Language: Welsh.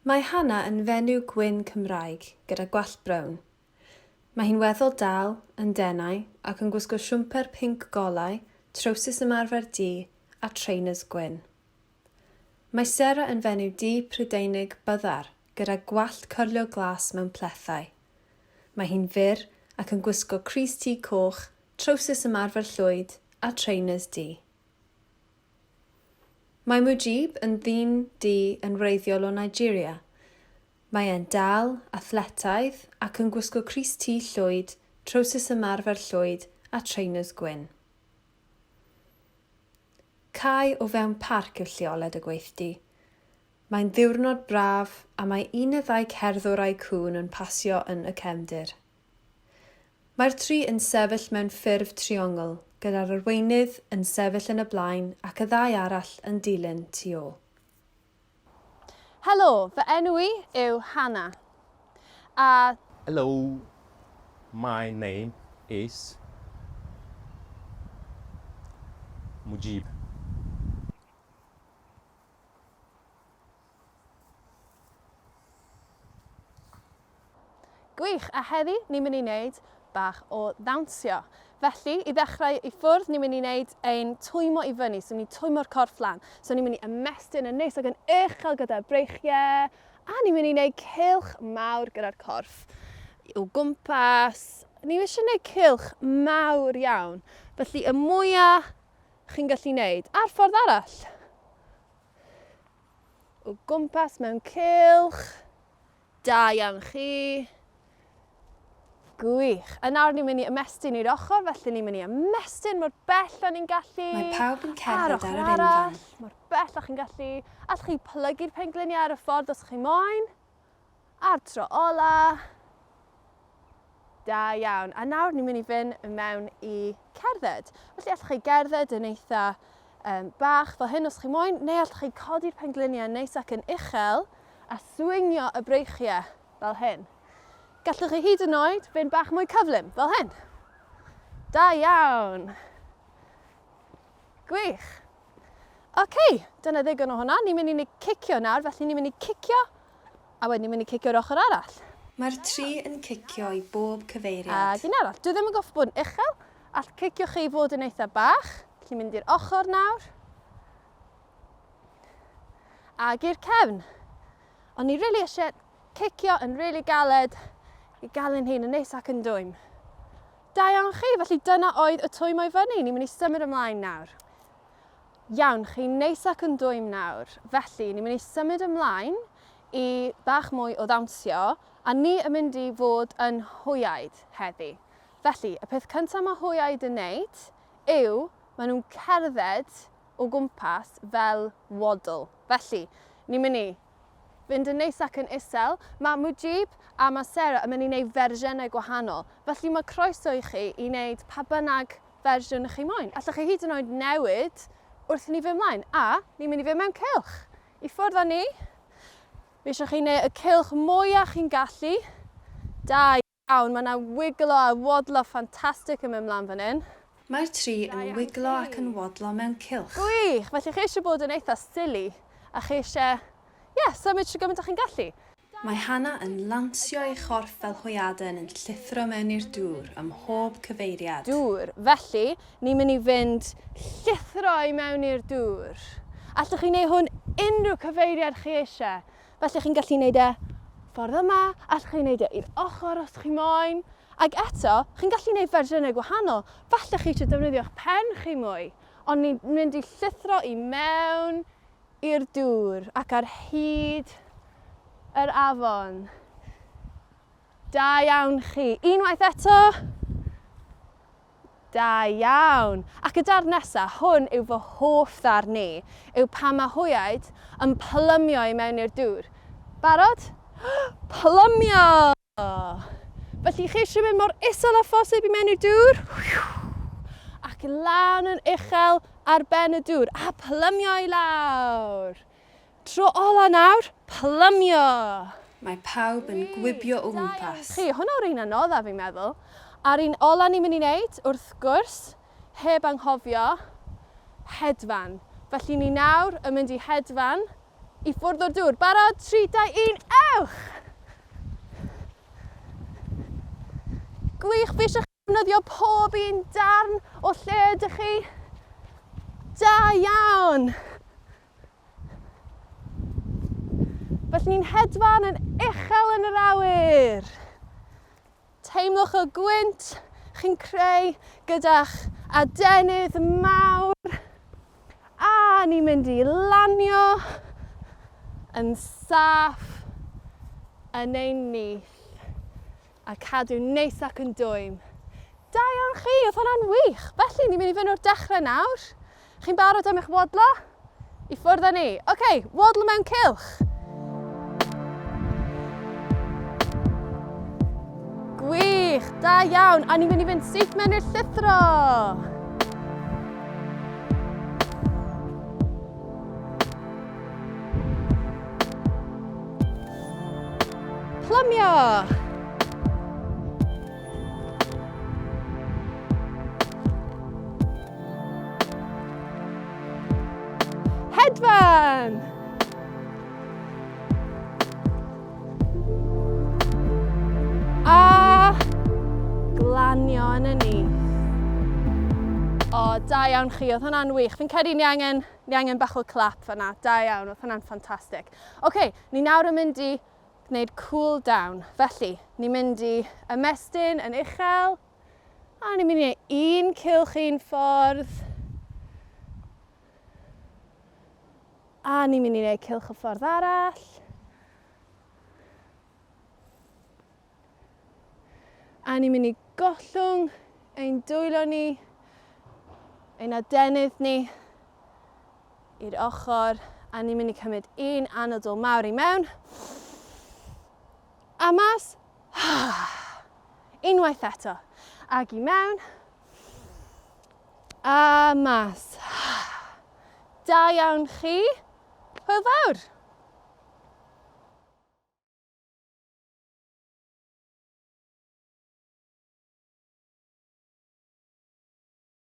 Mae Hannah yn fenyw gwyn Cymraeg gyda gwallt brown. Mae hi'n weddol dal, yn denau, ac yn gwisgo siwmper pinc golau, trowsus ymarfer du, a trainers gwyn. Mae Sarah yn fenyw du Prydeinig byddar gyda gwallt cyrlio glas mewn plethau. Mae hi'n fyr ac yn gwisgo crys-T coch, trowsus ymarfer llwyd, a trainers du. Mae Mujib yn ddyn du yn wreiddiol o Nigeria. Mae e'n dal, athletaidd ac yn gwisgo crys-T llwyd, trowsus ymarfer llwyd a trainers gwyn. Cae o fewn parc yw lleoliad y gweithdy. Mae'n ddiwrnod braf a mae un neu ddau cerddwr a'u cŵn yn pasio yn y cefndir. Mae'r tri yn sefyll mewn ffurf triongl, gyda'r arweinydd yn sefyll yn y blaen ac y ddau arall yn dilyn tu ôl. Helo, fy enw i yw Hannah. A. Hello, my name is Mujib. Gwych! A heddi, ni'n mynd i wneud bach o ddawnsio. Felly, i ddechrau i ffwrdd, ni'n mynd i wneud ein twymo i fyny. So, ni'n twymo'r corff lan. So, ni'n mynd i ymestyn yn neis ac yn uchel gyda'r breichiau. A ni'n mynd i wneud cylch mawr gyda'r corff o gwmpas. Ni eisiau gwneud cylch mawr iawn. Felly, y mwyaf chi'n gallu wneud. A'r ffordd arall. O gwmpas mewn cylch. Da iawn chi. Gwych. A nawr ni'n mynd i ymestyn i'r ochr, felly ni'n mynd i ymestyn mor bell â ni'n gallu. Mae pawb yn cerdded ar yr unfan. Mor bell â chi'n gallu. Allwch chi plygu'r pengliniau ar y ffordd os chi moyn. A'r tro ola. Da iawn. A nawr ni'n mynd i fynd mewn i cerdded. Felly allwch chi gerdded yn eitha um, bach fel hyn os chi moyn, neu allwch chi codi'r pengliniau neis ac yn uchel a swingio y breichiau fel hyn. Gallwch chi hyd yn oed fynd bach mwy cyflym fel hyn. Da iawn. Gwych. Oce, okay, dyna ddigon o hwnna. Ni'n mynd i cicio nawr, felly ni'n mynd i cicio a wedyn ni'n mynd i cicio'r ochr arall. Mae'r tri yn cicio i bob cyfeiriad. Ac un arall. Dwi ddim yn gorfod bod yn uchel. All cicio chi fod yn eitha bach. Felly mynd i'r ochr nawr. Ac i'r cefn. Ond ni really eisiau cicio yn really galed i gael ein hun yn neis ac yn dwym. Da iawn chi, felly dyna oedd y twymo i fyny. Ni'n mynd i symud ymlaen nawr. Iawn, chi'n neis ac yn dwym nawr. Felly, ni'n mynd i symud ymlaen i bach mwy o ddawnsio, a ni yn mynd i fod yn hwyaid heddi. Felly, y peth cyntaf mae hwyaid yn neud yw maen nhw'n cerdded o gwmpas fel waddle. Felly, ni'n mynd i fynd yn neis ac yn isel. Mae Mujib a mae Sarah yn mynd i wneud fersiynau gwahanol. Felly mae croeso i chi i wneud pa bynnag fersiwn chi moyn. Allwch chi hyd yn oed newid wrth i ni fynd mlaen. A ni'n mynd i fynd mewn cylch. I ffwrdd â ni. Fi eisiau chi wneud y cylch mwyaf chi'n gallu. Da iawn, mae yna wiglo a wadlo ffantastig yn mynd mlaen fan hyn. Mae'r tri yn wiglo ac yn wadlo mewn cylch. Gwych! Felly chi eisiau bod yn eitha silly a chi eisiau, ie, yeah, symud trwy gymaint â chi'n gallu. Mae Hannah yn lansio ei chorff fel hwyaden yn llithro mewn i'r dŵr ym mhob cyfeiriad. Dŵr. Felly, ni'n mynd i fynd llithro i mewn i'r dŵr. Allwch chi wneud hwn unrhyw cyfeiriad chi eisiau. Felly chi'n gallu wneud e ffordd yma, allwch chi wneud e i'r ochr os chi moyn. Ac eto, chi'n gallu wneud fersiynau gwahanol. Falle chi eisiau defnyddio'ch pen chi mwy. Ond ni'n mynd i llithro i mewn i'r dŵr ac ar hyd yr afon. Da iawn chi. Unwaith eto. Da iawn. Ac y darn nesaf, hwn yw fy hoff ddarn i, yw pan mae hwyaid yn plymio i mewn i'r dŵr. Barod? Plymio! Felly chi eisiau mynd mor isel â phosib i mewn i'r dŵr. Ac lan yn uchel ar ben y dŵr. A plymio i lawr. Tro ola nawr, plymio. Mae pawb yn gwibio o gwmpas. Chi, hwnna yw'r un anoddaf fi'n meddwl. A'r un ola ni'n mynd i wneud, wrth gwrs, heb anghofio, hedfan. Felly ni nawr yn mynd i hedfan. I ffwrdd o'r dŵr. Barod? 3, 2, 1, ewch! Gwych, fi eisiau defnyddio pob un darn o lle ydych chi. Da iawn! Felly ni'n hedfan yn uchel yn yr awyr. Teimlwch y gwynt chi'n creu gyda'ch adenydd mawr. A ni'n mynd i lanio yn saff yn ein nyth a cadw neis ac yn dwym. Da iawn chi, oedd hwnna'n wych. Felly, ni'n mynd i fynd o'r dechrau nawr. Chi'n barod am eich wadlo? I ffwrdd â ni. Oce, okay, wadlo mewn cylch. Gwych, da iawn. A ni'n mynd i fynd syth mewn i'r llithro. Plymio. Hedfan! A glanio yn y nyth. O, da iawn chi, oedd hwnna'n wych. Fi'n credu ni angen, ni angen bach o clap fyna. Da iawn, oedd hwnna'n ffantastig. Oce, okay, ni nawr yn mynd i gwneud cool down. Felly, ni'n mynd i ymestyn yn uchel, A ni'n mynd i wneud un cylch un ffordd. A ni'n mynd i wneud cylch y ffordd arall. A ni'n mynd i gollwng ein dwylo ni, ein adenydd ni i'r ochr. A ni'n mynd i cymryd un anadl mawr i mewn. A mas. Unwaith eto. Ag i mewn. A mas. Da iawn chi. Hwyl fawr!